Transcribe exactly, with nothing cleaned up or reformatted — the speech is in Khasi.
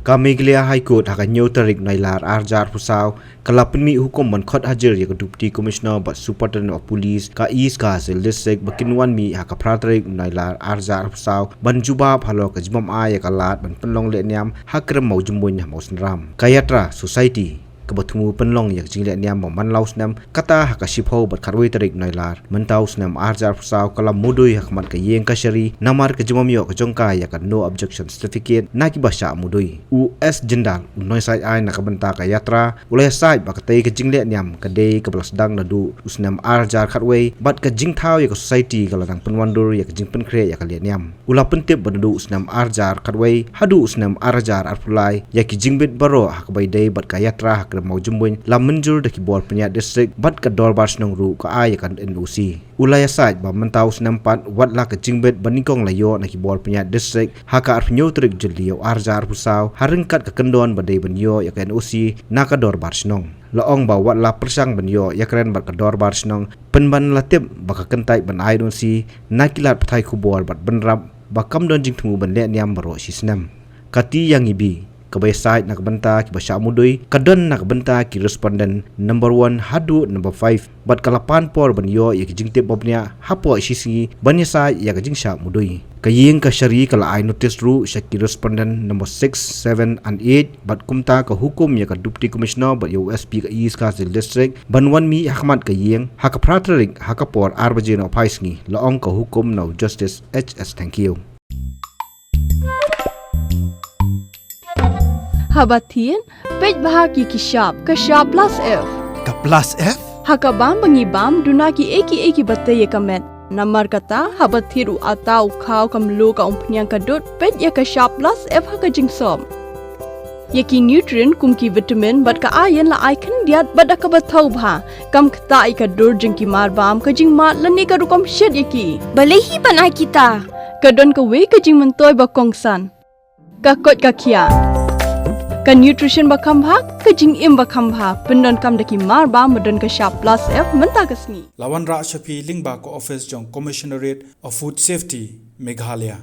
Ka Meghalaya High Court ha ka hynñiew tarik Nailar arhajar arphew saw ka la pynmih hukum ban khot hajir ïa ka Deputy Commissioner bad Superintendent of Police ka East Khasi Hills District ba kin wan mih ha ka phra tarik Nailar arhajar arphew saw ban jubab halor ka jingbym ai ïa ka lad ban pynlong lehniam ha Krem Mawjymbuin ha Mawsynram. Ka Yatra Society kaba thmu pynlong ïa ka jinglehniam ba man la u snem, kata ha ka shiphew bad khatwei tarik Nailar mynta u snem arhajar arphew saw ka la mudui ha khmat ka ïing kashari namar ka jingbym ïoh ka jong ka ïa ka no objection certificate na kiba shah mudui. U S Jindal, u nongïasaid aiñ na ka bynta ka Yatra, u la ïasaid ba katei ka jinglehniam ka dei kaba la sdang naduh u snem arhajar khatwei bad ka jingthaw ïa ka Society ka la dang pynwan dur ïa ka jingpynkhreh ïa ka lehniam. U la pyntip ba naduh u snem arhajar khatwei haduh u snem arhajar arphew lai, ïa ki jingbit baroh ha kaba ïadei bad ka Yatra ha Krem Mawjymbuin la mynjur da ki bor pynïaid district bad ka Dorbar Shnong ruh ka ai ïa ka N O C. U la ïasaid ba mynta u snem pat, wat la ka jingbit ba nyngkong la ïoh na ki bor pynïaid district ha ka arphew hynñiew tarik Jylliew arhajar arphew saw ha ryngkat ka kyndon ba dei ban ïoh ïa ka N O C na ka Dorbar Shnong. La ong ba wat la pyrshang ban ïoh ïakren bad ka Dorbar Shnong, pynban la tip ba ka kyntait ban ai N O C na ki lad pathai khubor bad bynrap ba kam don jingthmu ban lehniam baroh shi snem. Ka Ti Yang Ibi, kaba ïasaid na ka bynta kiba shah mudui, ka don na ka bynta ki respondent number one haduh number five, bad ka la pan por ban ïoh ïa ki jingtip ba bniah hapoh shi sngi ban ïasaid ïa ka jingshah mudui. Ka ïing kashari ka la ai notice ruh sha ki respondent number six, seven and eight, bad kumta ka hukum ïa ka Deputy Commissioner bad ïa u S P ka East Khasi Hills District ban wan mih ha khmat ka ïing ha ka phra tarik ha ka por ar baje nohphai sngi, la ong ka hukum na u Justice H S Thangkhiew. Haba thied, peit bha ki ki shap, ka shap plus F. Ka plus F? Ha ka bam ba ngi bam, duna ki ei ki ei kiba tei ïa ka met. Namar kata, haba thied u atta, u khaw, ka mluh, ka umphniang, ka dud, peit ïa ka shap plus F ha ka jingsop. Ïa ki nutrient kum ki vitamin bad ka iron la ai khyndiat bad da kaba thaw bha. Kam ktah ïa ka dur jong ki mar bam, ka jingmad lane ka rukom shet ïa ki. Balei hi ban ai kita? Ka don kawei ka jingmyntoi ba kongsan. Ka koit ka khiah. Ka nutrition ba kham bha, ka jingim ba kham bha. Pyndonkam da ki mar bam ba don ka shap plus F mynta ka sngi. La wanrah sha phi lyngba ka office jong Commissionerate of Food Safety, Meghalaya.